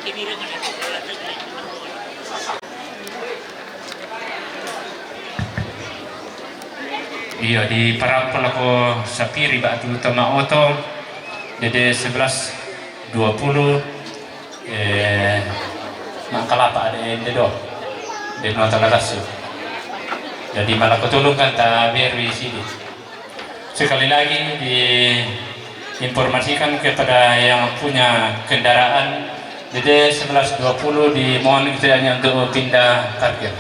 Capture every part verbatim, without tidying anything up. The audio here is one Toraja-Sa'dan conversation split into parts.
Iya, di parampo lako Sapiri batu Tama Oto, dede sebelas dua puluh, eh, Makalapa ada ende do. De no talaras. Jadi malako tulung kan ta berwi sidi. Sekali lagi diinformasikan kepada yang punya kendaraan, D D sebelas dua puluh dimohon kiranya untuk pindah parkir.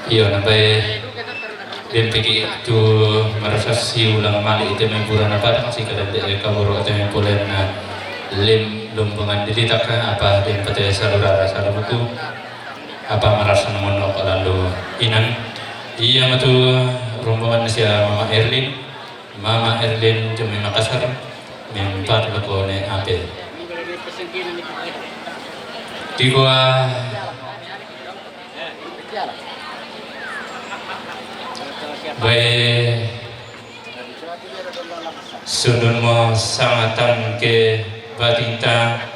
Iyo, nambai dempiki tu marasasi ulang mali ite mempurana padang si kadande kaboro ite mempulen na lim lumbungan dilitak apa dempete salurara salabuku apa marasa namono kalando inan. Iya matu rombongan sia Mama Erlin. Mama Erlin jami Makassar, mempat lakone ape. Tigo a bai sunun mo sangatan ke batinta,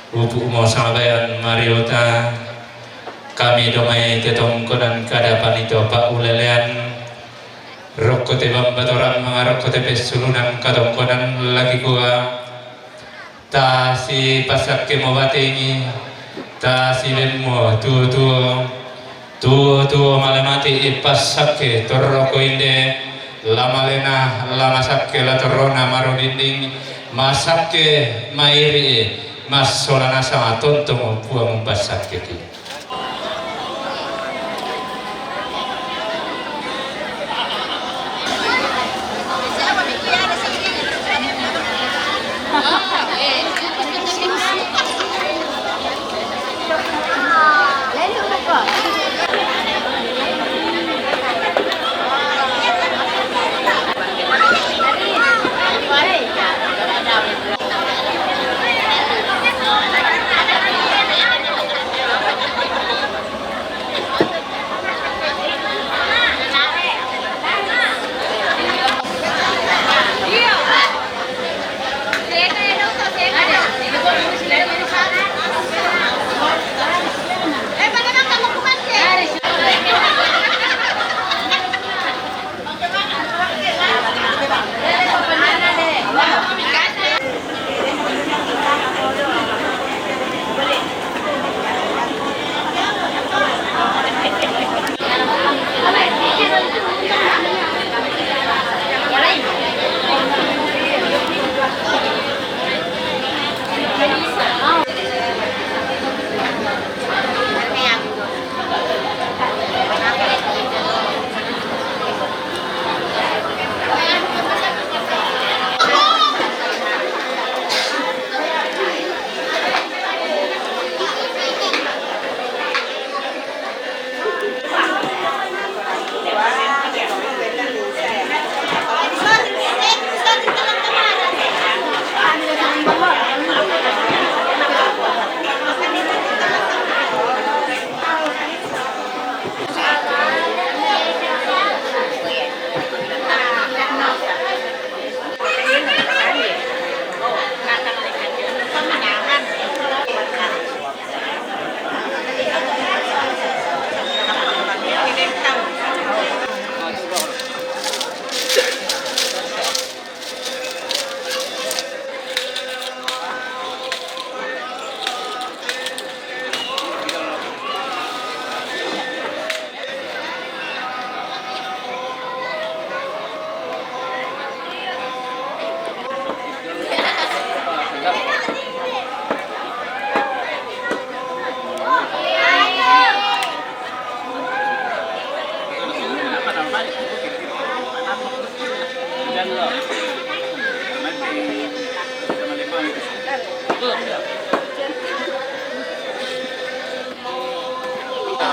upu mo sangabayan mariota, kami dongai tetongkonan kada panito pa ulelean, Rokko te bamba torang, rokko te pesulunan katongkonan laki kua. Ta si pasakke mo batengi, Tasilemmo tuo-tuo, tuo-tuo male mate i passakke torro ko inde, la malena, la masakke, la torrona maro dinding, masakke mairi, massola nasaba tontong Puang umpassakkeki.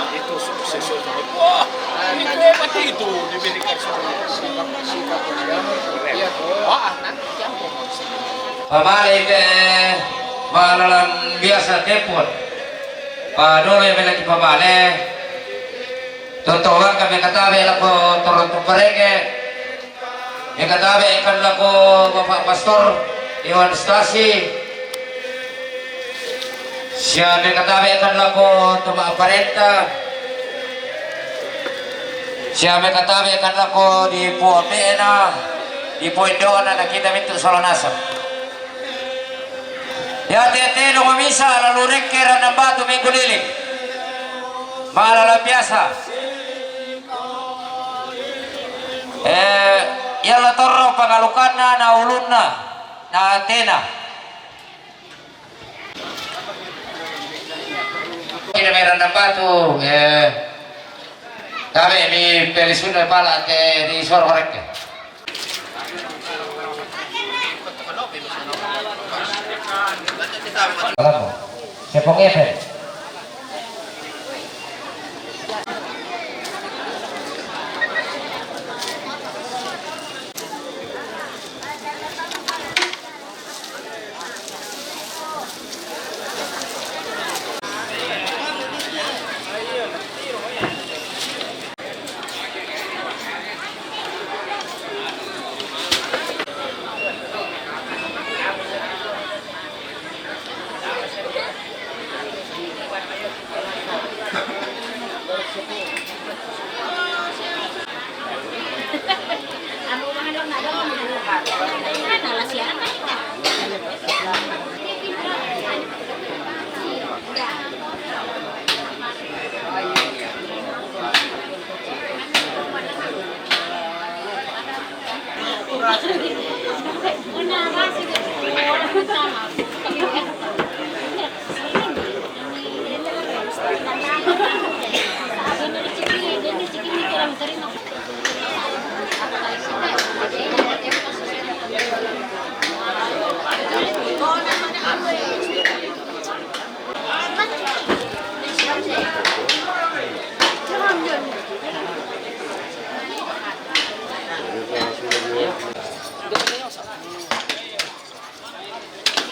Itu sukses itu. Wah, ini hebat itu diberikan semua. Sikap, sikap yang, iya, wah, nanti yang. Pabale pe malalang biasa tepot. Padolo e melaki pabale. Toto wangka mekatabe lako toronto parenge. Mekatabe kan lako Bapak Pastor Iwan Stasi. Sia mekatabe kan lako toma parenta. Sia mekatabe kan lako di puamena, di puendona na kita mintu sola nasab. Ya tete no mamisa lalu rekke randang batu mengguliling. Malalang biasa. Eh, yalla torro pangalukanna na ulunna na tena. Ina merana batu, eh, tabe mi pelisunna pala te di soro rekke. Sepong Epen.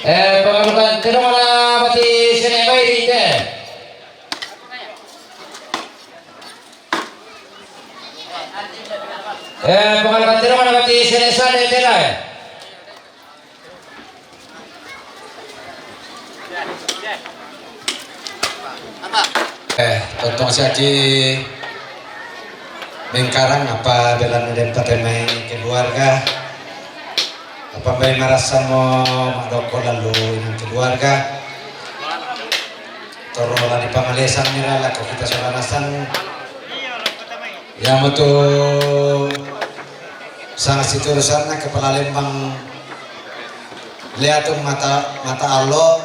Eh, pangalukan tiro mana mati sini baik dite. Eh, pangalukan tiro mana mati sini sana tera. Eh, tontong siaci mengkarang apa belan den patemai keluarga. Apa bai marasa mo madoko lalu inang keluarga. Toro la di pangalesang nira lako kita sola nasang. Iamoto sanga siturusanna Kepala Lembang Leatung Mata, Mata Allo,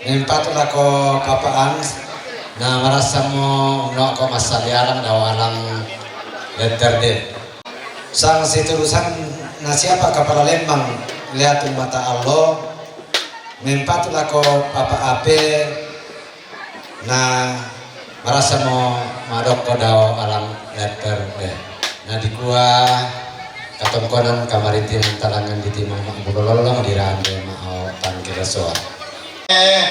mempatu lako Papa Ans, na marassammo unno'ko massaliarang dao alang letter D. Sanga siturusanna siapa Kepala Lembang Leatung Mata Allo, mempatu lako Papa Ape, na marassammo madokko dao alang letter D. Na dikua katongkonan kamarintinan talangan ditimang ma'bulo lollong dirande ma'o tangkirasoa. Eh,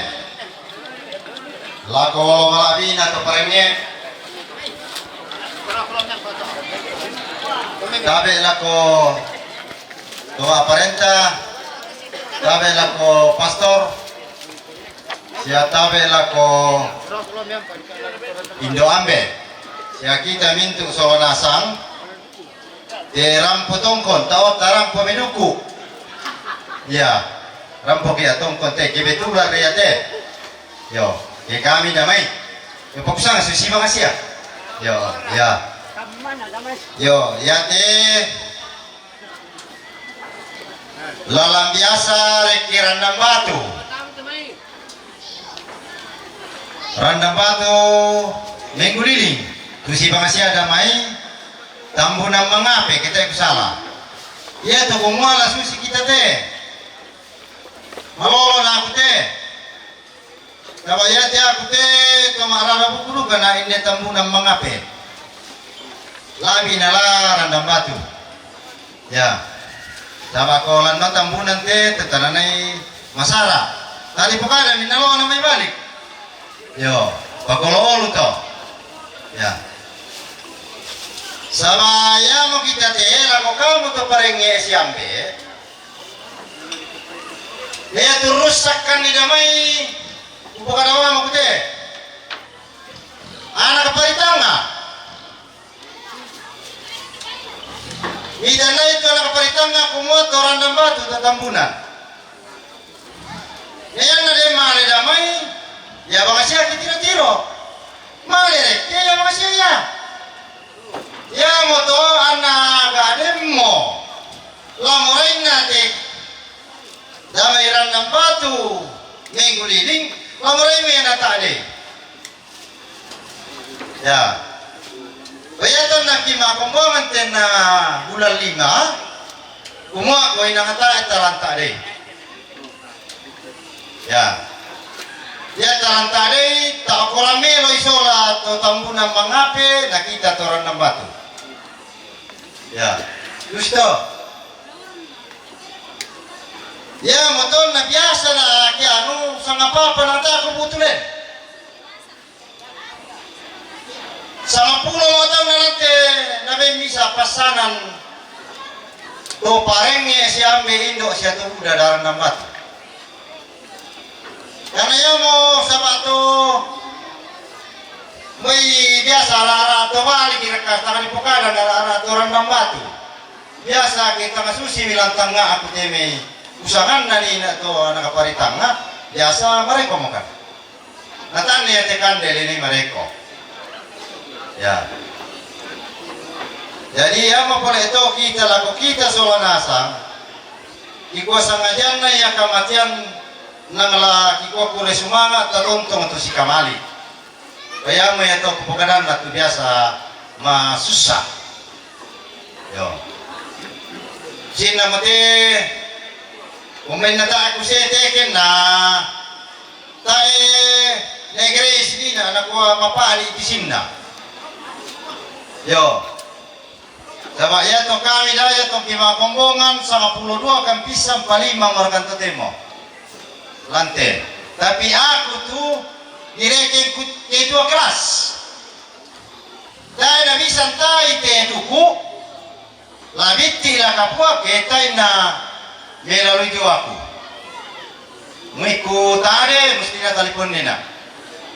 lako mala'bina to parengnge. Tabe lako to aparenta. Tabe lako pastor. Sia tabe lako Indo Ambe. Sia kita mintu sola nasang. Te rampo tongkon, tao tarampo menuku. Ya, rampo kia tongkon te, kebetulan ria te. Yo, ke kami damai. Yo, pakusang susi bangsia. Yo, ya. Yo, ya te. Lalang biasa rekki randang batu. Randang batu mengguliling. Tusi bangsia damai. Tambunan mangape kita kusala. Iya to kumuala susi kita te. Malolo na aku te. Saba iate aku te to ma'rara buku duka na inde tambunan mangape. Labi na la randang batu. Ya. Saba ko lanna tambunan te tetananai masara. Tadi pokada minna lo na mai balik. Yo, pakolo olu to. Ya. Saba yamo kita te lako kamu to parengnge siambe. Iya turus sakkan ni damai. Upakada mama kute. Anak paritanga. Ida nai tu anak paritanga kumua to randang batu tatambunan. Iya na de male damai. Ya bangsia ki tiro-tiro. Male rekke ya bangsia ya. Iamoto anna gademmo. Lamorainna te damai randang batu mengguliling, lamorai mena tade. Ya. Wayatonna ki makombongan tenna bulan lima, kumua ko inangata talanta de. Ya. Ya talanta dei ta okora melo isola to tambunan mangape na kita to randang batu. Ya. Justo. Ya moton na biasa na ki anu sanga papa na ta ko butulen. Sampulo mo taunna nate nabe misa passanan to parengnge siambe indo sia to buda daran nambatu. Karena yamo sabato moi biasa ara-ara to bali kira kastaka di pokadan ara-ara to randang batu. Biasa kita kasusi bilang tangga aku temei usanganna ni na to anak kapari tangga biasa mereka makan. Natanni ate kande lini mareko. Ya. Jadi, iya mapole to kita lako kita sola nasang, ikua sangajanna iya kamatian nang la kikua pure sumanga tatontong to sikamali. Payamu ya to kupokadanna tu biasa masussa. Yo. Sinna mate, ummenna ta aku se tekenna, tae negeri sinina, nakua mapali di sinna. Yo. Saba' iyato kami da iyato ki ma'kombongan sangapulo dua kampisang palima ngorgan totemo. Lante. Tapi aku tu nirekeng ku ketua kelas. Tae na bisa ntai te duku, labitti la kapua ke tae na melalui jo aku. Muiku tade, mesti na telepon nena.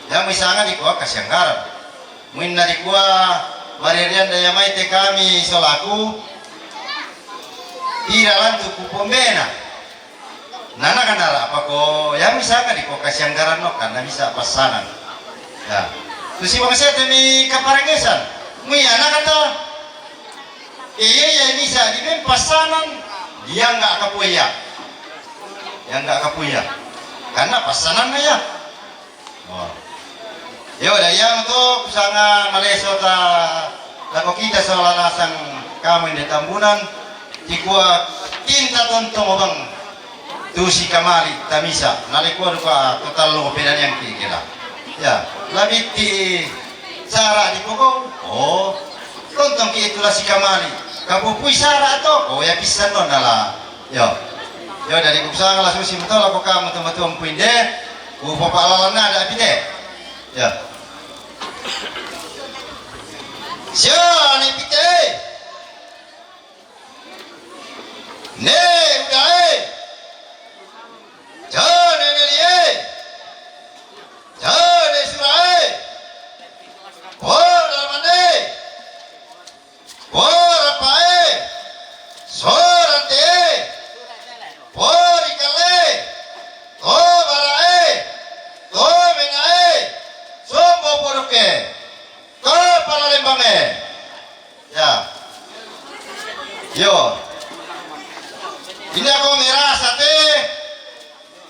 Ya, misanga dikua kasianggaran. Muinna dikua, marerian daya mai te kami solaku, pira lantu kupombena. Nana kanara apa ko, ya, misanga dikua kasianggaran no, karena bisa pasanan. Ya. Tusi bangsa temi kaparengesan. Mui anak kata, iya, iya, bisa diben pasanan, dia nggak kapuya. Dia nggak kapuya. Karena pasanan ya. Oh. Yo, da iya to kusanga maleso ta lako kita sola nasang kamu inde Tambunan, kikua kinta tontong obang tu sikamali tamisa, nalekua duka total lo pedanian kikira. Ya, labitti sara di poko. Oh, tontong ki itu la sikamali. Kapupui sara to, oh ya pisan non nala. Yo. Yo, dari kusanga langsung si matola ko kamu teman-teman puinde. Ku papa lalan ada pite. Ya. Siani pite. Ne udae. Jane nelie. Jane surae. Pora mane. Pora pae. Sorate. Pori kale. To barae. To menae. Sombo podoke. Kepala Lembang e. Ya. Yo. Ini aku merasa te.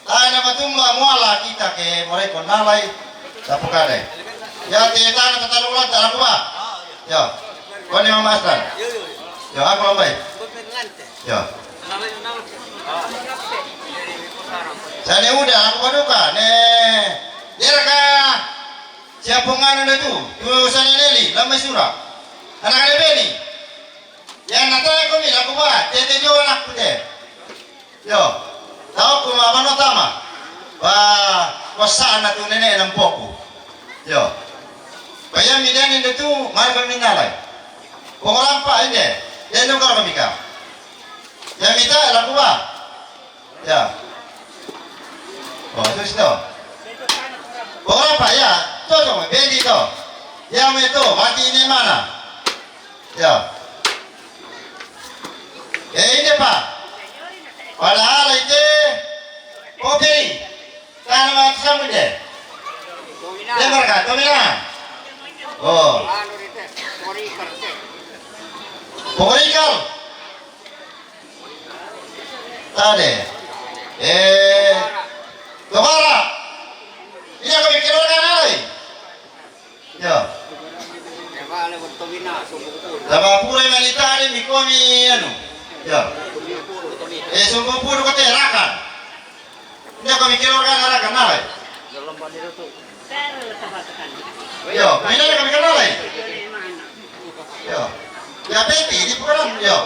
Tae na matumba muala kita ke moreko nalai. Tapukade. Ya te tana patalu ulang tak laku ba. Ya. Kone Mama Aslan. Ya aku lambai. Ya. Sane udah aku baduka ne. Deraka. Siapa nganu na tu? Tu sane leli, lama sura. Anak ada beni. Ya nata ko mi laku ba, tete jo anakku te. Yo. Tau ku ma mano tama. Ba, kosana tu nene nampoku. Yo. Paya mi dani de tu, marga minalai. Poko rampa inde. Denu karo mika. Ya mita laku ba. Ya. Oh, terus to. Poko rampa ya. To to, bendi to. Ya me to, mati ini mana? Ya. Eh, ini Pak. Padahal itu kopi. Tana ma tu samu de. Dia berkat, tomina. Oh. Pokori kal. Tade. Eh. Tobara. Iya kami keluarga nalai. Yo. Taba pura mani tade mi komi anu. Yo. Eh, sumbu puru kote rakan. Iya kami keluarga rakan nalai. Yo, mina kami kenalai. Yo. Ya, Betty, di pura, yo.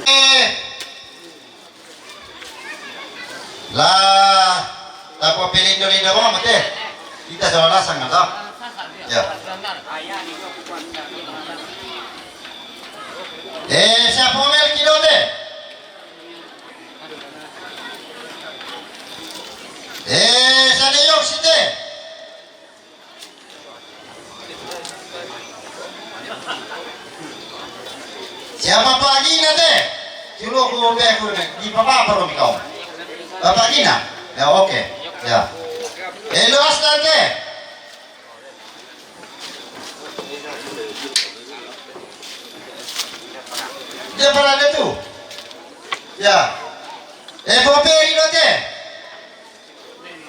Eh. La, tapo pilindo-lindo mo mate. Kita salah sangat lah. Ya. Eh, siapa mel kidote? Eh, sane yok site. Siapa pagina te? Culo ko be ko di papa apa ro kau? Bapak gina? Ya, oke. Ya. Elo aslan te. Dia pernah ada tu. Ya. Eh, Bobe ino te.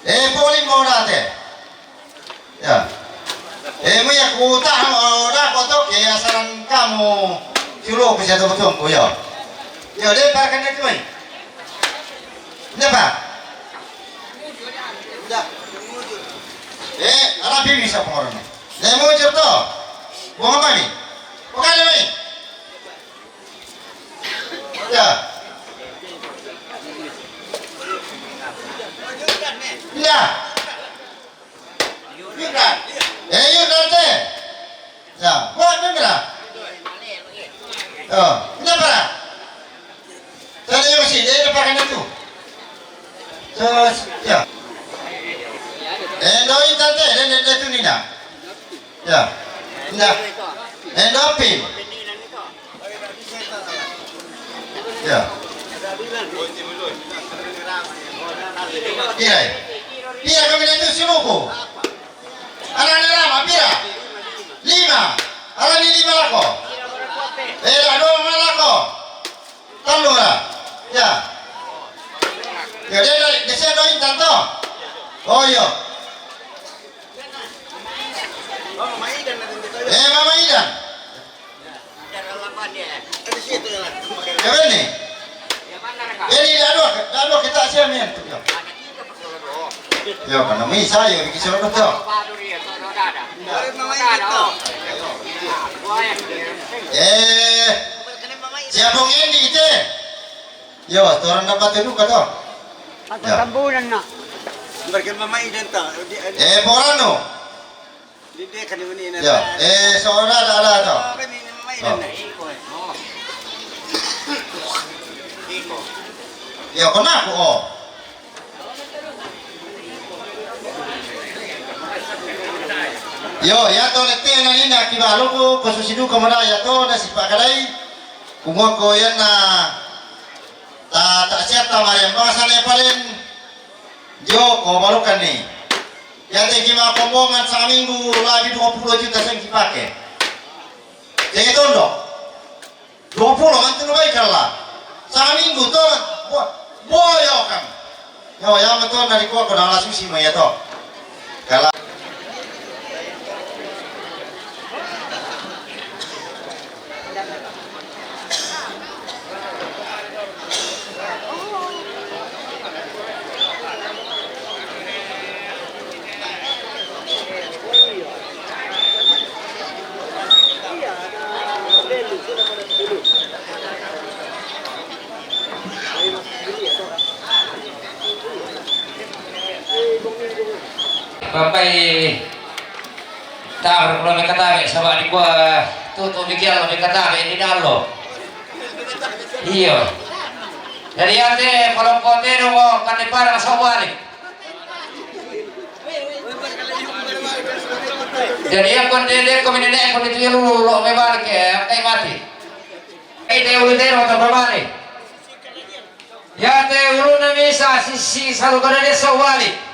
Eh, poli mo date. Ya. Eh, mo ya ku ta mo da ko to ke asalan kamu chulo ku sa to ko ya. Ya, de pa kan itu mai. Ne pa. Ya. Eh, ala bi bisa pengorang. Ne mo jur to. Bunga mani. Bukan mai. Ya. Ya. Yurdan. Eh, Yurdan te. Ya, buat memra. Oh, ini apa? Saya yang masih, dia ada pakai itu. Terus, ya. Eh, doin tante, dan dan itu Nina. Ya. Nah. Eh, dopin. Ya. Pira, eh? Pira kami na tusi buku? Arane lama, pira? Lima. Arane lima lako. Eh, la dua ma lako. Tallu ra. Ya. Ya, de, de, de, se do intanto. Oh, iyo. Eh, Mama Idan. Kebene. Ini dia dua, dia dua kita siap ni tu. Ya, kan nama saya bikin surat tu. Eh, siapa yang di itu? Yo, orang dapat itu kata. Aku tambunan nak. Mereka Mama Idan tu. Eh, porano. Ya, eh, saudara ada ada. Ya, kenapa, oh? Yo, ya to le tena ni na kibalo ko, ko susidu ko mara ya to na sipakadai. Kumoko ya na ta, ta siap ta mare bangsa ne palen. Jo, ko balukan ni. Ya te kima kombongan saminggu labi dua puluh juta seng kipake. Seng tondo. Dua puluh kan tu baik lah. Saminggu tu bo-, boyo kan. Yo, yang betul dari ko ko na la susi mai ya to. Kala. Bambai tabar kulo me katabe, saba dikua tutu dikialo me katabe di dalo. Iyo. Jadi ate palongkote do mo kande parang sawali. Jadi aku ndede ko minene ko ditu lulu lo me balik e, angkai mati. Kai te ulu te ro to babale. Ya te uluna misa sisi salu kada de sawali.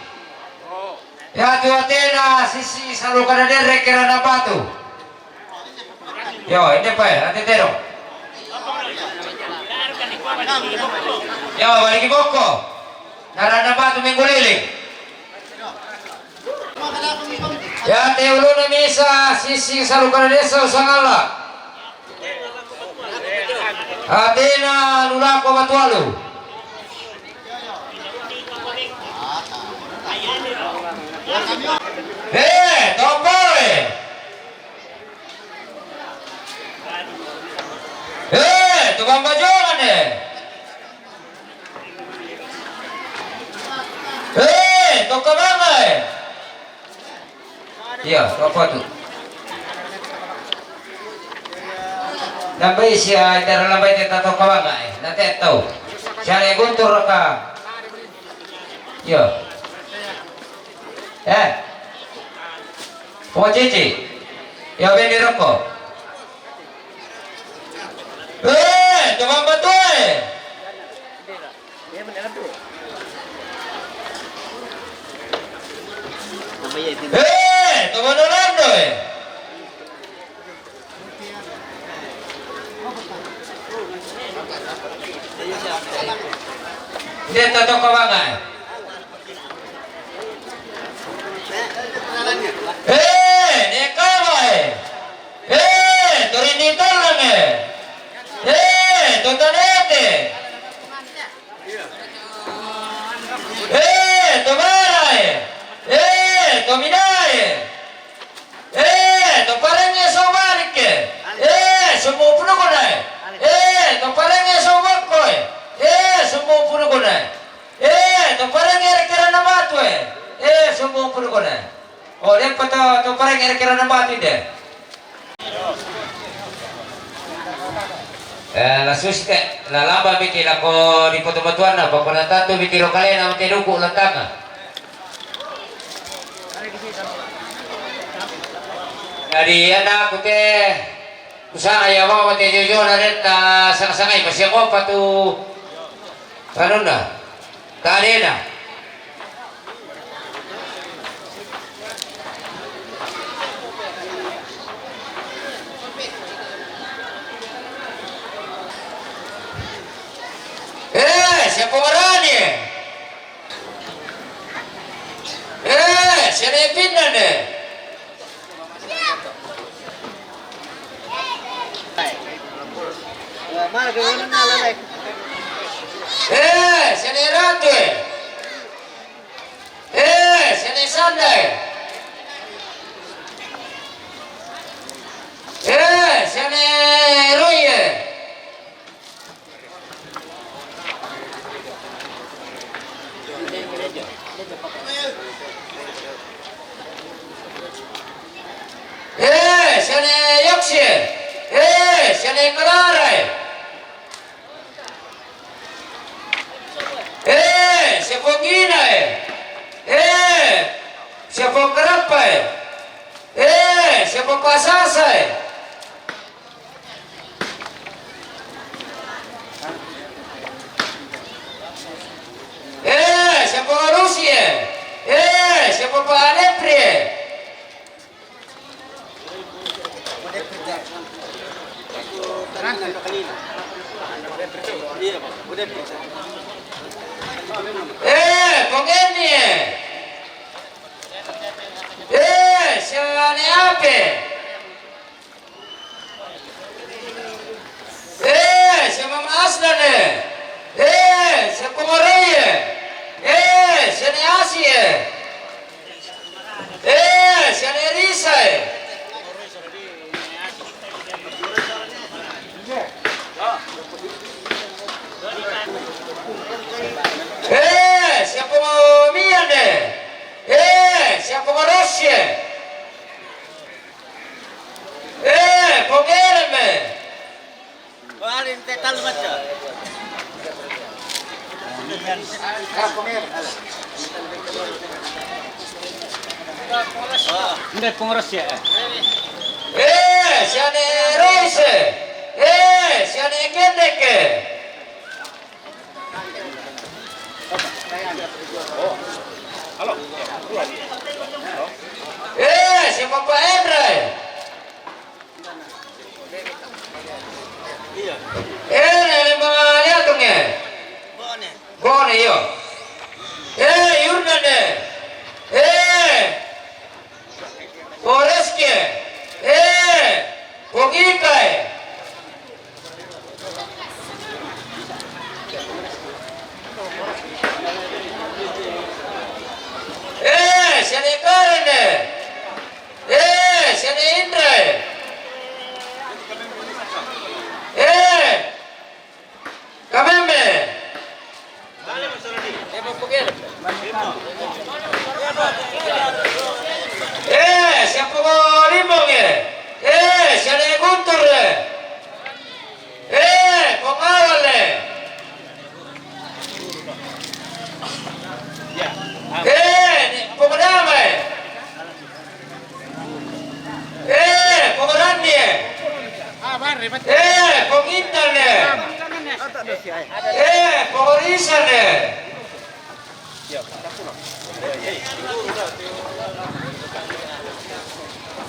Ya tu atena sisi salu kada de rekera na batu. Yo, inde pa, ate tero. Yo, balik boko. Narana batu minggu lili. Ya te uluna misa sisi salu kada de sangala. Atena lulako batualu. Eh, topo e. Eh, tu bamba joran e. Eh, toka bamba e. Iya, topo tu. Lambai sia, itara lambai te tato kabanga e, na te tau. Sia le guntur ka. Iya. Eh. Poko cici. Iya, bendi roko. Eh, coba bantu e. Eh, to mano lando e. Dia tato kabanga e. Eh, ne kama e. Eh, to rini talang e. Eh, to tanete. Eh, to bara e. Eh, to mina e. Eh, to pareng e so balik e. Eh, semua punu kona e. Eh, to pareng e so bako e. Eh, semua punu kona e. Eh, to pareng e kira na batu e. Eh, semua punu kona e. Oh, dia pa to, to pareng e kira na batu de. Eh, la suste, la laba miki la ko di foto batuana, pa kona tatu miki ro kalena mate duku la tanga. Jadi, ana ku te usaha ya, bawa te jojo na reta sanga-sangai, masih ko patu. Kanuna. Tadena. Eh, siapa orangnya? Eh, siapa pindah deh? Eh, sene ratu e. Eh, sene sanda e. Eh, sene roi e. Eh, siane yoksi e. Eh, siane kalara e. Eh, sia pongina e. Eh, sia pongkarapa e. Eh, sia pongpasasa e. Eh, siapa ngarusi e? Eh, siapa pa alepri e? Eh, pongeni e? Eh, siane ape? Eh, siapa ma Aslan e? Eh, siapa Morei e? Eh, siane Asi e? Eh, siane Risa e? Eh, siapa ma Mian e? Eh, siapa ma Rosi e? Eh, pongereme. Paling tetal macam. Nde pongros ya. Eh, siane Roise. Eh, siane Kendeke. Eh, siapa Pak Endra? Eh, ne, ne, ma liatunge. Bone, io. Eh, Yurnane. Eh, Poreske. Eh, Pogikae. Eh, siane Karene. Eh, siane Indra e. Eh, kameme. Eh, siapa ko Limbong e? Eh, siane Guntur e? Eh, pongawal e. Eh, ni, pongadamai e. Eh, pongoranni e. Eh, pongintanne. Eh, pongorisanne.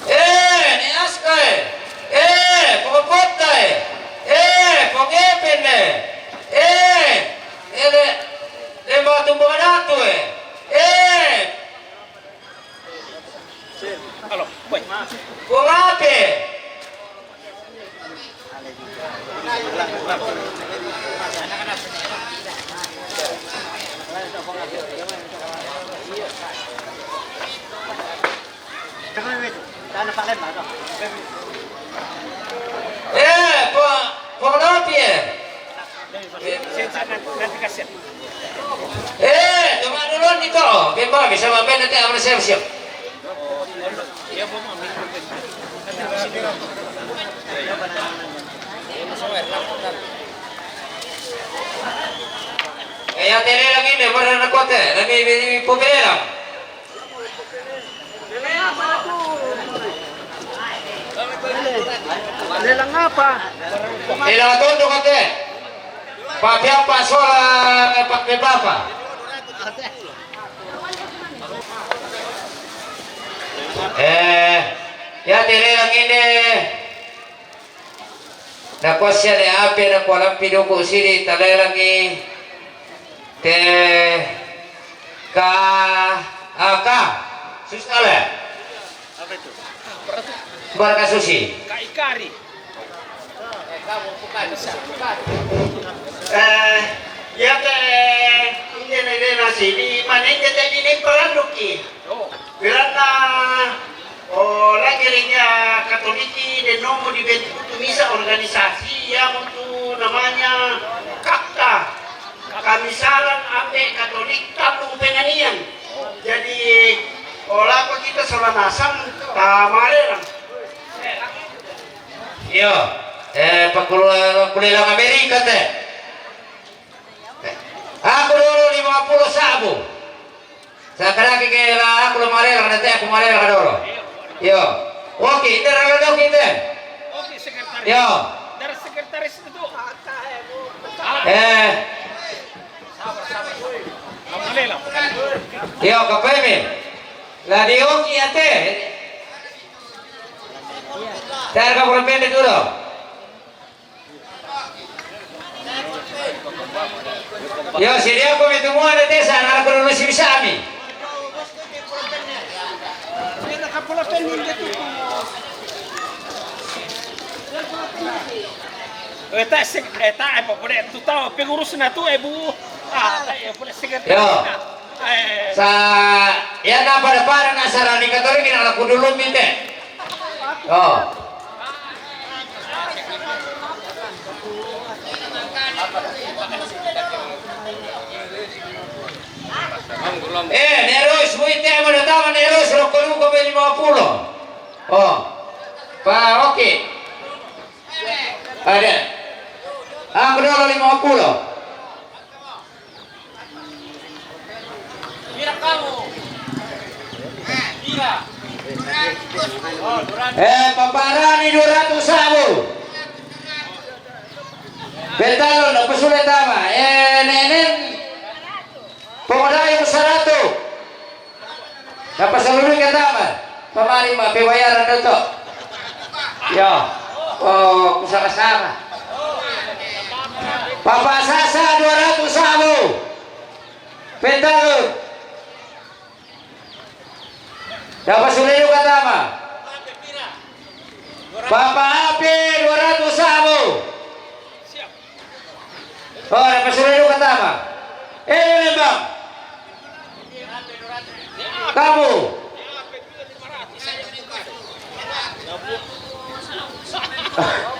Eh, ne aska e. Eh, pongopotta e. Eh, pongepenne. Eh, ele, le matu matu e. Eh, Pungapi. Eh, po, po kopi, eh. Eh, tuma dulu ni to. Bimba bisa main nanti apa siap-siap. Kaya tere lagi ni, mana nak kuat eh? Lagi, lagi, lagi, Lelang apa? Lelang tondo kate. Papiang pasola, eh, pa, pe papa. Eh, ya, te lelang inde. Nakuasia ne ape, nakualampi duku sidi, talelangi te ka, aka. Sus ale. Apa itu? Barka susi. Ka ikari. Eh, ya te, inde ne de nasi, di mana inde te di ne peranduki. Beranna, oh, la gereja Katoliki de nomo dibentuk tu misa organisasi yang untuk namanya kakta. Kamisalan ampe Katolik Kampung Penganian. Jadi, oh, lako kita sola nasang, ta malelang. Iyo, eh, pakulu-, pakulelang Amerika te. Aku dulu lima puluh sabu. Sakaraki ke la aku lo malelang, na te aku malelang dulu. Iyo. Oke, inde rala doki te. Iyo. Eh. Iyo, kapeme. La di oki ate. Targa pura pendek dulu. Yo, sidi aku mi tumua na tesa, na aku lulus bisa mi. Eta sing, eta, eh, pokoknya tu tahu pengurus na tu, eh, bu. Ah, eh, pokoknya sekretaris. Yo. Eh. Sa, ya na pada-pada na sarani Katolik na aku dulu minte. Oh. Eh, Nerus, muite mo datama Nerus, roko duko be lima puluh. Oh. Pa, oke. Ada. Aku dulu lima puluh. Eh, paparani dua ratus sabu. Betalon, apa sulit ama? Eh, nenen. Pemodai saratu. Napa salulu ke tama? Pamari ma pebayaran doto. Ya. Oh, kusama-sama. Papa Sasa dua ratus sabu. Pentalut. Napa salulu ke tama? Papa Ape dua ratus sabu. Oh, ada pasuruh itu kata apa? Eh, Lembang. Kamu.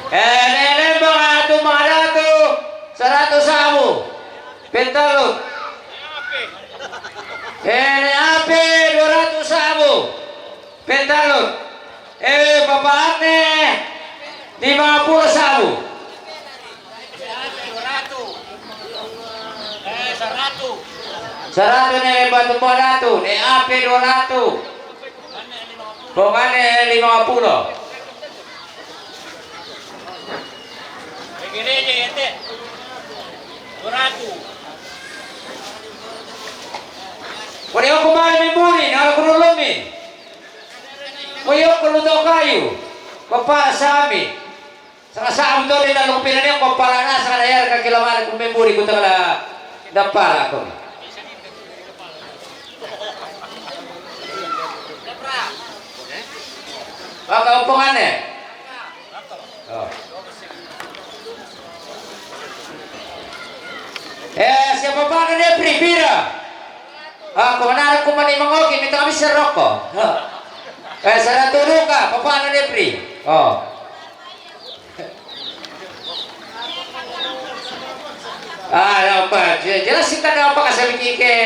Eh, ne Lembang atu maratu seratus sabu. Pentalut. Eh, ne Ape dua ratus sabu. Pentalut. Eh, papaanne lima puluh sabu. Saratu ne batu maratu, ne Ape dua ratu. Pokoknya lima puluh. Gereja ente. Dua ratu. Kone aku mai memburi, nala kurulumi. Koyo kuluto kayu, papa sami. Saka sabu to de na lukupina ne ko pala na saka na yara ka kila mala kumbe buri kutaka la da pala ko. Pongane. Oh. Eh, siapa pa ne pri pira? Ah, ko manara ko mani mangoki, mita kami seroko. Eh, saratu duka, papa ne pri. Oh. Ah, apa? Je-, jelas sih kada apa kasabi kike.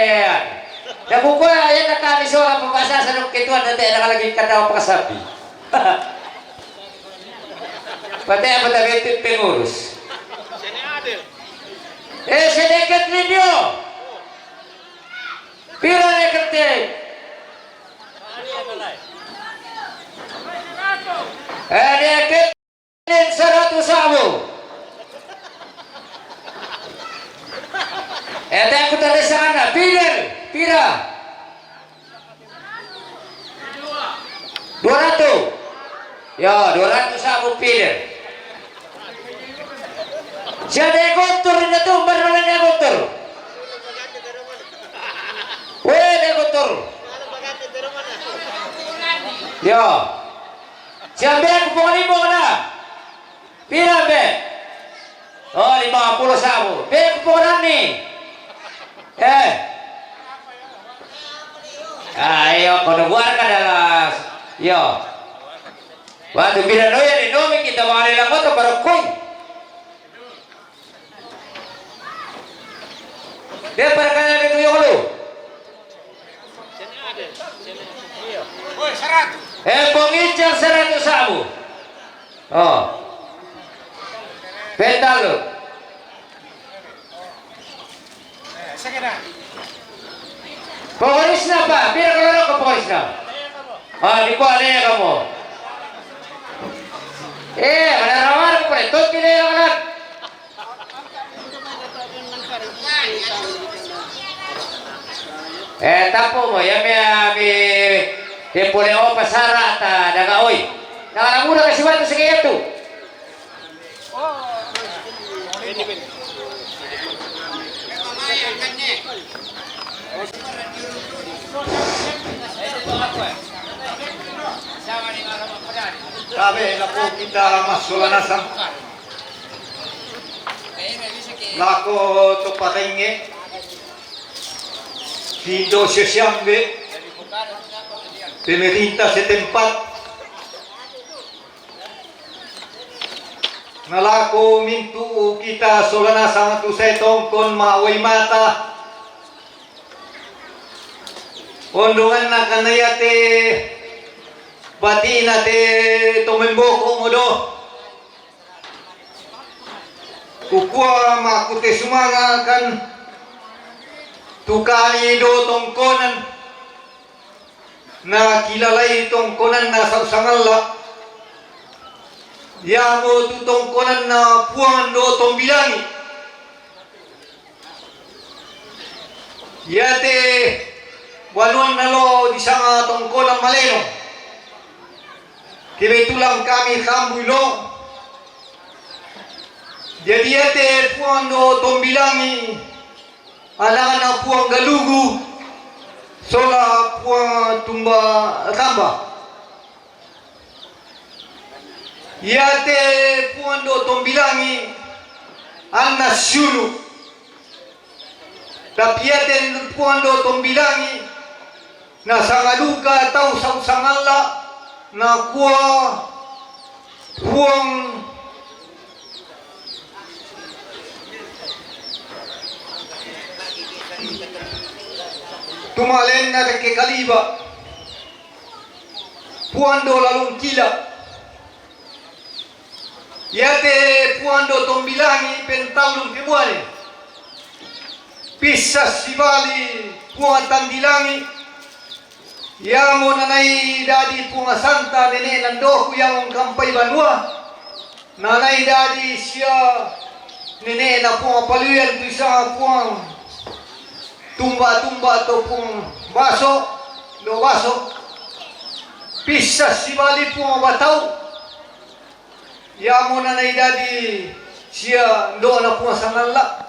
Ya, buku ya, ya, kami soal apa bahasa sadok ketua nanti ada lagi kada apa kasabi. Pate apa tapi itu pengurus? Eh, sedikit video. Pira ya kerti? Eh, dikit. Seratus sabu. Eh, aku tadi sana. Pira? Pira? Dua ratus. Ya, dua ratus sabu pira. Siapa yang kotor ini tuh? Baru yang kotor. Weh, dia kotor. Ya. Siapa yang kupungan ibu na? Pira be? Oh, lima puluh sabu. Be, kupungan ni. Eh. Ayo, kono buar ka dalas. Yo. Waktu pira no ya ni nomi kita mangalila moto baru koi. Dia para kaya dia tuyok lu. Eh, pengincar seratus sabu. Oh. Pental lu. Pokoknya apa? Biar kalau rokok pokoknya. Ah, di kuala ya kamu. Eh, mana rawar ko pare? Tot kile yang anak. Eh, tapo mo, ya me, me, tempo le o pasara ta daga oi. Daga mura kasi batu sige tu. Tabe, lako kita masuk lanasang. Lako to pakainge. Sindo sesiambe. Pemerintah setempat. Nalako mintu kita solanasang tu sai tongkon ma wai mata. Ondongan na kanayate batina te tomemboko modo. Kukua ma kute sumangakan tukani do tongkonan. Na kilalai tongkonan na sausangalla. Yamo tu tongkonan na puang do tombilangi. Yate wanuan nalo di sanga tongkonan maleno. Kebetulan kami kambu ilo. Jadi yate puang do tombilangi. Anak-anak puang galugu, sola puang tumba ramba. Yate puang do tombilangi, anna siulu. Tapi yate puang do tombilangi, na sangaduka tau sausangalla, na kua puang Tumalenna rekke kaliba. Puang do lalung kila. Yate puang do tombilangi pentallung kebuane. Pissa sibali puang tandilangi. Yamo nanai dadi puang santa nene nandoku yamo kampai banua. Nanai dadi sia nene na puang paluyan tu isa puang tumba-tumba atau puang baso, do baso. Pissa sibali puang batau. Yamo nanai dadi sia ndo na puang sanalla.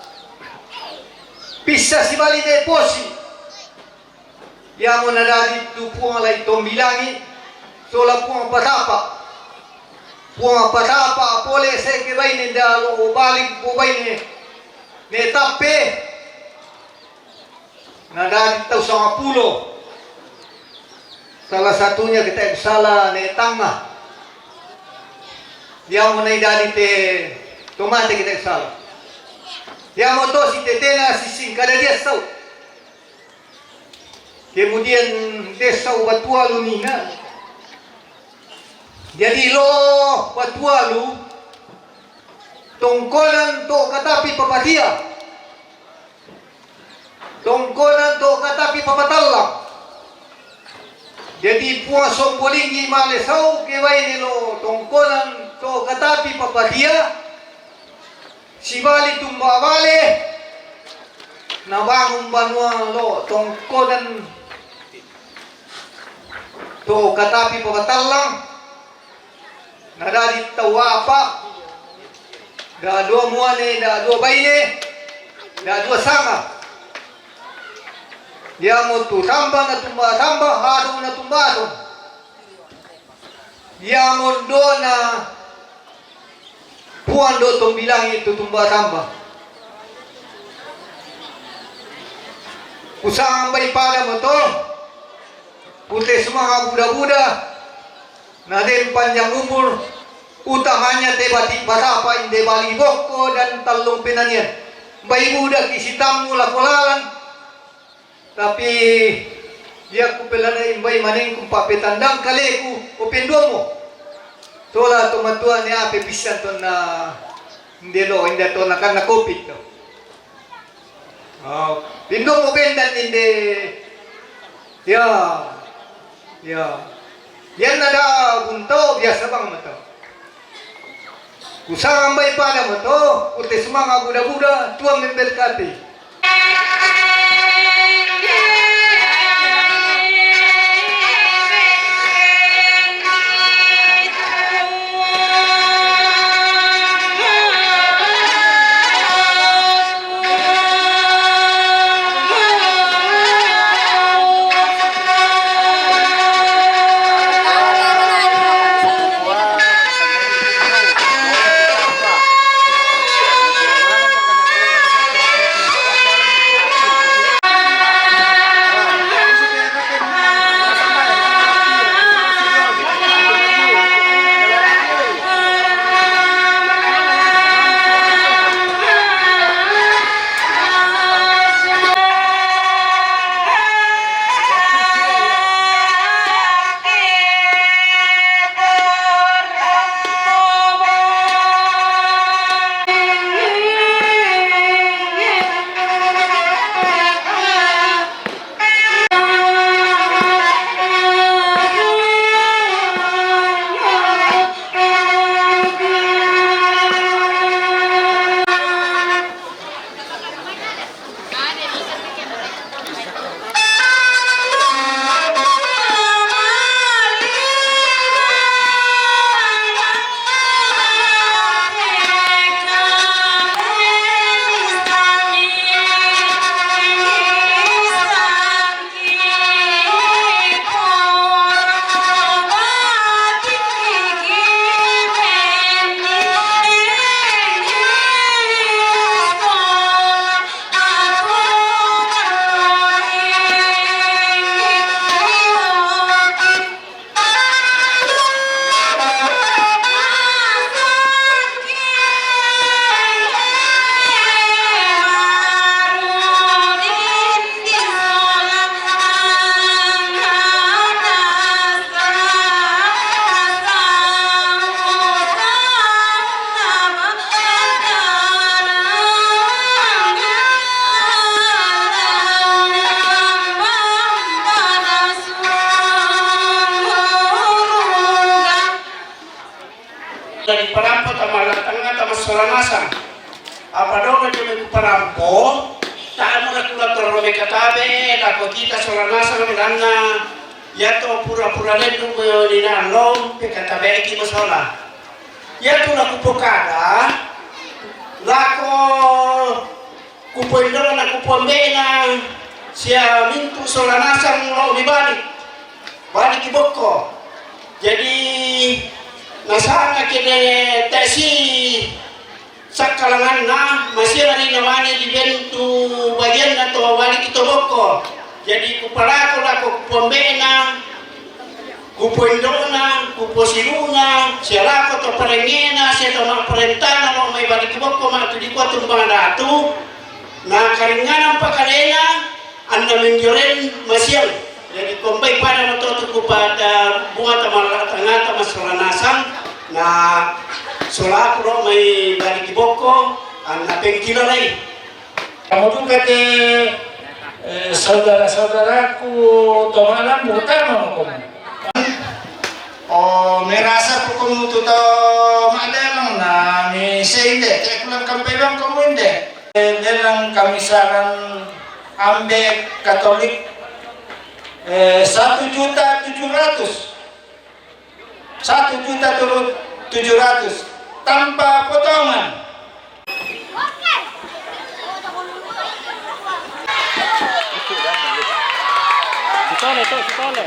Pissa sibali de posi. Yamo na dadi tu puang lai tombilangi, sola puang patapa. Puang patapa pole se ke baine nda lo balik po baine ne tape. Na dadi tau sangapulo. Salah satunya kita sala ne tanga. Dia mo nai dadi te tomate kita sala. Dia mo to si tetena si singkada dia sau. Kemudian desa Ubatualu nina. Jadi lo Batualu tongkonan to katapi papatia. Tongkonan to katapi papatalla. Jadi pua sombolingi male sau ke baine lo tongkonan to katapi papatia. Sibali tumba bale, na bangun banua lo tongkonan to katapi papatalla, na dadi tau apa, da dua muane, da dua baine, da dua sanga. Dia mo tu tamba na tumba tamba, adu na tumba adu. Ia mondona puan do tombilangi tu tumba tamba. Kusambai pada moto, pute sumanga buda-buda, na den panjang umur, utamanya te bati batapa inde bali bokko dan tallung penanian. Bai buda kisitammu lako lalan, Tapi dia ku pelana imbai manengku pa petandang kaleku, o penduomo. Tola to matua ne ape pisan tonna ndelo inda tonna karena covid to. Oh, penduomo bendan inde. Ya. Ya. Yang nada bunto biasa bang mata. Kusanga mbai pada moto, ute sumanga buda-buda, Tuhan memberkati. Jadi parampo tama la tangata massola nasang. Apa doga cuma ku parampo, tamu la kula torro me katabe, lako kita sola nasang belanna, yato pura-pura lendu mo nina lom pe katabe ki masola. Yato la kupokada, lako Kupoindola na kupoambena sia mintu sola nasang lao ri balik. Balik ki bokko. Jadi nasanga Kene tesi sakkalanganna, masira ri namane dibentu bagianna to bali ki to bokko. Jadi kupalako lako kupombena, kupoindona, kuposiluna, sialako to parengena, sia to mapparentana lo mai bali ki bokko matu dikua tumbang datu. Na karinganang pakalena, anna menjoren masiang. Jadi kombai pada matotu kupada bunga tamalla tangata masola nasang, na solaku lo mai bali ki bokko, anna pengkilalai. Kamu duka te, eh, saudara-saudaraku to malambu tama komu. Oh, merasa ko komu tu to malelang na mi seinde, te kulang kampai bang komu inde. Lelang kamisaran Ambe Katolik, eh, satu juta tujuh ratus. Satu juta tujuh ratus tanpa potongan. Sitole, tuh, sitole.